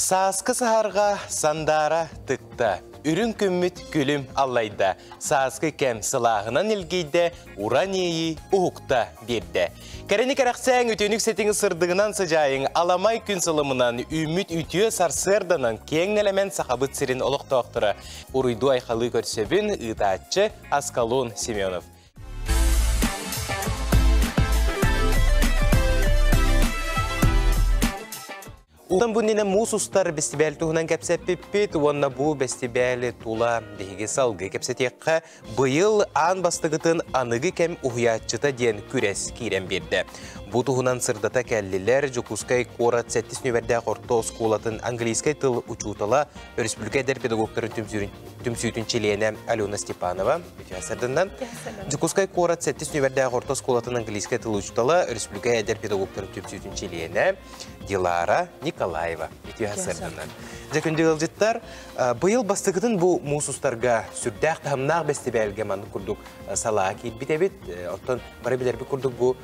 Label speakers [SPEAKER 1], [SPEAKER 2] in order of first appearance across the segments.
[SPEAKER 1] Сааскы саһарҕа сандаара тыкта, үрүҥ күммүт күлүм аллайда, сааскы кэм сылааһынан илгийдэ, уран иэйии уһукта биэрдэ. Кэрэни кэрэхсээҥ, үтүөнүк сэтиҥ сырдыгынан сыдьаайыҥ, аламай күн сылымынан, үүммүт үтүө сарсыарданан киэҥ нэлэмэн Сахабыт сирин олохтоохторо. Уруйдуу айхалыы көрсөбүн, ыытааччы Аскалон Семенов. Уттан бу иннинэ муус устар бэстибээл туһунан кэпсэппиппит уонна бу бэстибээли тула биһиги салгыы кэпсэтиэххэ быйыл аан бастакытын аныгы кэм уһуйааччыта диэн күрэс киирэн биэрдэ. Бу туһунан сырдата кэллилэр Дьокуускай куорат сэттис нүөмэрдээх орто оскуолатын английскай тыл учуутала, өрөспүүбүлүкэ эдэр педагогтарын түмсүүтүн чилиэнэ Алена Степанова. Үтүө сарданнан. Дьокуускай куорат сэттис нүөмэрдээх орто оскуолатын английскай тыл учуутала, өрөспүүбүлүкэ эдэр педагогтарын түмсүүтүн чилиэнэ Дилара Николаева үтүө сарданан. Дьэ күндү ыалдьыттар, быйыл бастакытын бу муус устарга сүрдээх таһымнаах бэстибээлгэ маннык курдук салаа киирбит эбит. Оттон бары билэрбит курдук бу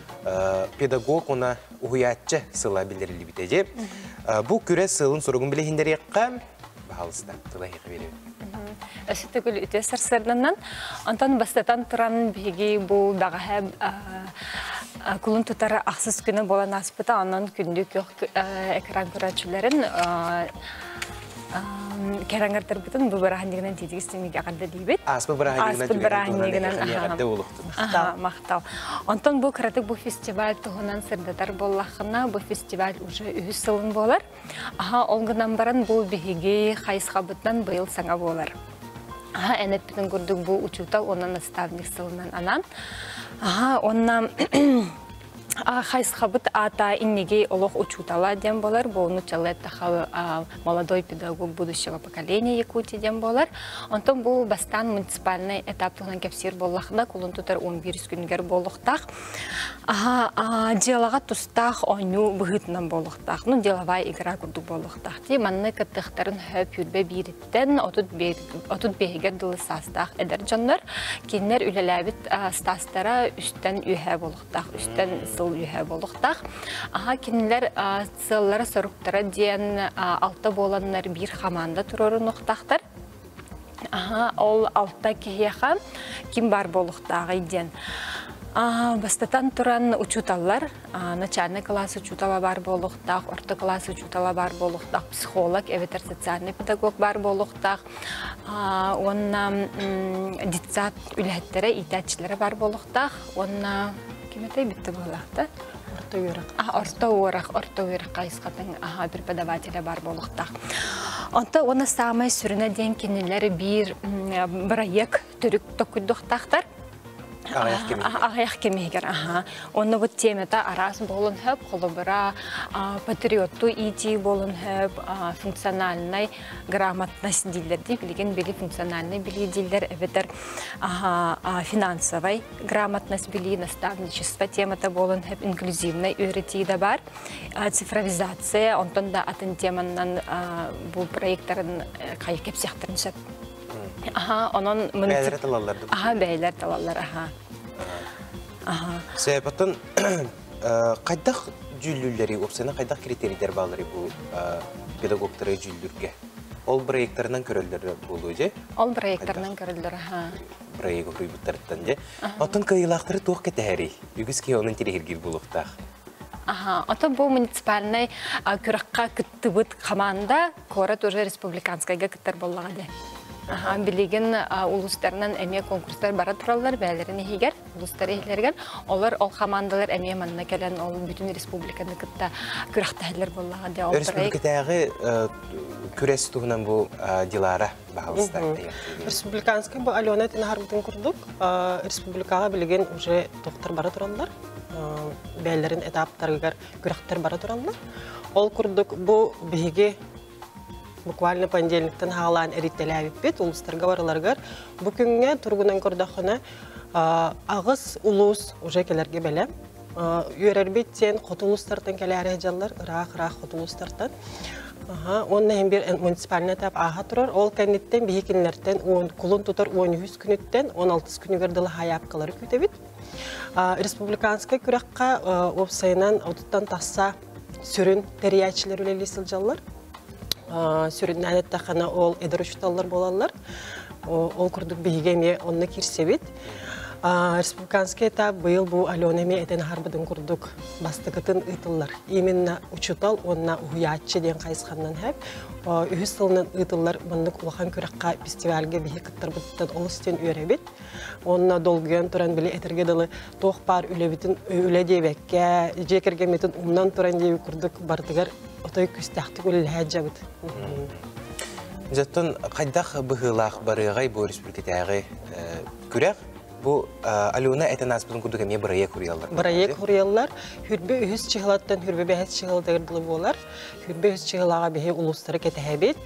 [SPEAKER 1] педагог уонна уһуйааччы сыла биллэриллибитэ дии. Бу күрэс сылын суругун билиһиннэриэххэ, баһаалыста, тыла эһиэхэ биэрэбин.
[SPEAKER 2] Өссө төгүл үтүө сарсыарданан, онтон бастатан туран биһиги бу бэҕэһээ кулун тутар ахсыс күнэ буолан ааспыта, онон күндү күөх экран көрөөччүлэрин кэрэҥэрдэрбитин бу бырааһынньыгынан тиитигис тимигэ эҕэрдэ диибит.
[SPEAKER 1] Ааспыт бырааһынньыгынан эҕэрдэ буолуохтун.
[SPEAKER 2] Махтал. Онтон бу кыратык бу фестиваль туһунан сырдатар буоллаххына, бу фестиваль уже үһүс сылын буолар. Аха, ол гынан баран бу биһиги хайысхабытынан быйыл саҥа буолар. Аха, эн эппитин курдук бу учуутал уонна наставник сылынан анаан. Аха, уонна хайысхабыт аата инниги олох учуутала диэн буолар. Бу нууччалыы эттэххэ молодой педагог будущего поколения Якутии диэн буолар. Онтон бу бастаан муниципальнай этап туһунан кэпсиир буоллахына, кулун тутар 11 күнүгэр буолуохтаах. Аха, дьыалаҕа тустаах оонньуу быһыытынан буолуохтаах. Ну, деловая игра курдук буолуохтаах. Ти манна кыттыахтарын хөп үүрбэ биириттэн 35-гэр дылы саастаах эдэр дьоннор. Кинилэр үлэлээбит стастара үстэн үөһэ буолуохтаах, үстэн сыл үөһэ буолуохтаах. Аха, кинилэр сыаллара-соруктара диэн алта буоланнар биир хамаанда туруорунуохтаахтар. Аха, ол алта киһиэхэ ким баар буолуохтааҕый диэн. Бастатан туран учууталлар, начальный класс учуутала баар буолуохтаах, орто класс учуутала баар буолуохтаах, психолог эбэтэр социальный педагог баар буолуохтаах, уонна детсад үлэһиттэрэ, иитээччилэрэ баар буолуохтаах, уонна ким этэй бүтте буолаахта?
[SPEAKER 3] Орто үөрэх.
[SPEAKER 2] Орто үөрэх, орто үөрэх хайысхатын преподавателэ баар буолуохтаах. Онто уонна саамай сүрүнэ диэн кинилэр биир бырайыак төрүк токуйдуохтаахтар.
[SPEAKER 1] Аҕыйах кэмигэр.
[SPEAKER 2] Аҕыйах кэмигэр, аха. Онно бу темата араас буолун хөп, холобура, патриоттуу иитии буолун хөп, функциональнай грамотность дииллэр дии, билигин били функциональный билии дииллэр, эбэтэр финансовай грамотность билии, наставничество темата буолун хөп, инклюзивнай үөрэтии да бар. Цифровизация, онтон да атын теманан бу проекттарын хайы кэпсиэхтэрин сөп. Аха, онон
[SPEAKER 1] Бэйэлэрэ талаллар.
[SPEAKER 2] Аха, бэйэлэр талаллар, аха.
[SPEAKER 1] Аха. Сөп, хайдах дьүүллүүллэри, уопсайынан хайдах критерийдэр баалларый бу педагогтары дьүүллүүргэ? Ол проекттарынан көрөллөр буолуо дьэ?
[SPEAKER 2] Ол проекттарынан көрөллөр, аха.
[SPEAKER 1] Проегы суруйбуттарыттан дьэ. Оттон кыайыылаахтары туох кэтэһэрий? Үгүс киһи онон интириэһиргиир буолуохтаах.
[SPEAKER 2] Аха, ото бу муниципальнай күрэххэ кыттыбыт команда куорат уже республиканскайга кыттар буоллаҕа дии. Аха, билигин улуустарынан эмиэ конкурстар бара тураллар бэйэлэрин иһигэр, улуустар иһилэригэр. Олор ол командалар эмиэ манна кэлэн ол бүтүн республиканы кытта күрэхтэһэллэр буоллаҕа дии. Ол
[SPEAKER 1] Өрөспүүбүлүкэтээҕи күрэс туһунан бу Дилара баһаалыста.
[SPEAKER 3] Республиканскай бу Алена этин курдук республикаҕа билигин уже тохтор бара тураллар. Бэйэлэрин этаптарыгар күрэхтэр бара тураллар. Ол курдук бу биһиги буквально понедельниктан хаалаан эриттэлээбиппит улуустарга барыларыгар бу күҥҥэ туругунан көрдөххүнэ аҕыс улуус уже кэлэргэ бэлэм. Үөрэрбит диэн хоту улуустартан кэлээри сылдьаллар, ыраах-ыраах хоту улуустартан. Уонна иһин биир муниципальный этап ааһа турар. Ол кэнниттэн биһи кинилэртэн кулун тутар 13 күнүттэн 16 күнүгэр дылы хайаапкалары күүтэбит. Республиканскай күрэххэ уопсайынан отуттан тахса сүрүн тэрийээччилэр үлэлии сылдьаллар. Сүрүннээн эттэххинэ, ол эдэр учууталлар буолаллар. Ол курдук биһиги эмиэ онно киирсэбит. Республиканский этап быйыл бу Алена эмиэ этэн аһарбытын курдук бастакытын ыытыллар. Именно учуутал уонна уһуйааччы диэн хайысханнан хэп. Үһүс сылынан ыытыллар маннык улахан күрэххэ фестивальга биһи кыттарбыттан олус диэн үөрэбит. Уонна долгуйан туран били этэргэ дылы туох баар үлэбитин үлэ диэбэккэ, дьиэ кэргэммитин умнан туран диэбит курдук барытыгар отой күстээхтик үлэлэһэ дьабыт.
[SPEAKER 1] Дьоттон хайдах быһыылаах барыаҕай бу республикатааҕы күрэх? Бу Алена этэн ааспытын курдук эмиэ бырайыак хуруйаллар.
[SPEAKER 3] Бырайыак хуруйаллар. Хүрбэ үһүс чыһылаттан хүрбэ бэһис чыһылатыгар дылы буолар. Хүрбэ үһүс чыһылаҕа биһи улуустары кэтэһэбит.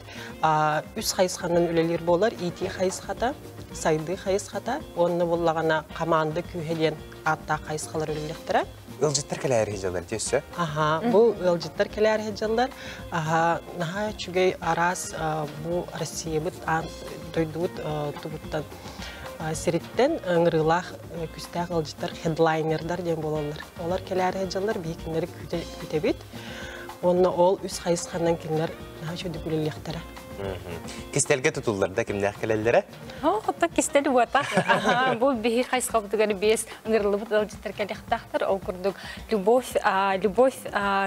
[SPEAKER 3] Үс хайысханан үлэлиир буолар. ИТ хайысхата, сайдыы хайысхата уонна буллаҕына хамаанда күүһэ диэн ааттаах хайысхалар үлэлиэхтэрэ.
[SPEAKER 1] Ыалдьыттар кэлээри сылдьаллар дии
[SPEAKER 3] Аха, бу ыалдьыттар кэлээри сылдьаллар. Аха, наһаа үчүгэй араас бу Россиябыт аан дойдубут тугуттан сириттэн ыҥырыылаах күстээх ыалдьыттар хедлайнердар диэн буолаллар. Олар кэлээри сылдьаллар, биһи кинилэри күүтэбит. Уонна ол үс хайысханан кинилэр наһаа үчүгүйдүк үлэлиэхтэрэ.
[SPEAKER 1] Кистэлгэ тутуллар да кимнээх кэлэллэрэ?
[SPEAKER 2] Хотто кистэл буотах. Бу биһи хайысхабытыгар биэс ыҥырыллыбыт ыалдьыттар кэлиэхтээхтэр. Ол курдук Любовь, Любовь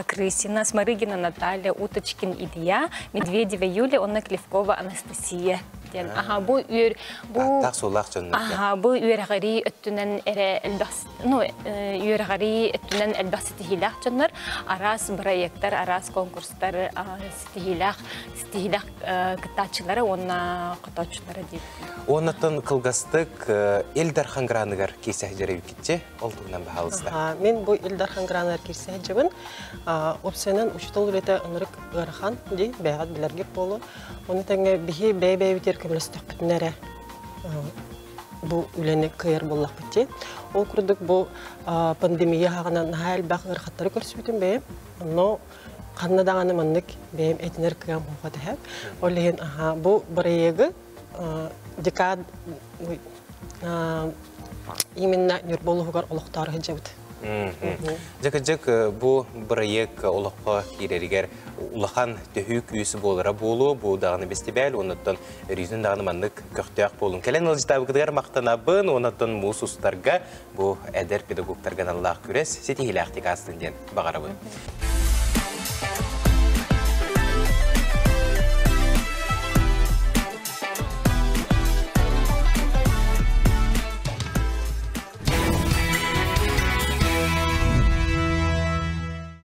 [SPEAKER 2] Крысина, Смарыгина Наталья, Уточкин Илья, Медведева Юлия, онно Клевкова Анастасия диэн. Аха, бу үөр бу
[SPEAKER 1] Ааттаах суоллаах дьоннор.
[SPEAKER 2] Аха, бу үөрэҕирии өттүнэн эрэ элбэх ну үөрэҕирии өттүнэн элбэх ситиһиилээх дьоннор араас проекттар, араас конкурстар ситиһиилээх ситиһиилээх кыттааччылара уонна хотооччулара диэбит.
[SPEAKER 1] Уоннаттан кылгастык Ил Дархан граныгар киирсэ сылдьар ол туһунан баһаалыста.
[SPEAKER 3] Мин бу Ил Дархан граныгар киирсэ сылдьабын. Опциянан учуутал үлэтэ ынырык ыарахан дии, бэйэҕит билэргит буолуо. Ону тэҥэ биһи бэйэ-бэйэбитигэр көмөлөстөхпүтүнэ эрэ бу үлэни кыайар буоллахпыт дии. Ол курдук бу пандемия хаҕынан наһаа элбэх ыарахаттары көрсүбүтүм бэйэм. Онно ханна даҕаны маннык бэйэм этинэр кыам суох этэ. Ол иһин бу бырайыагы декад именно Ньурба улууһугар олохтоору сылдьабыт.
[SPEAKER 1] Дьэ бу бырайыак олоххо киирэригэр улахан төһүү күүс буолара буолуо, бу даҕаны бэстибээл, оннуттан өрүүтүн даҕаны маннык көхтөөх буолун. Кэлэн ыалдьытаабыкытыгар махтанабын, оннуттан муус устарга бу эдэр педагогтарга аналлаах күрэс ситиһиилээхтик аастын диэн баҕарабын.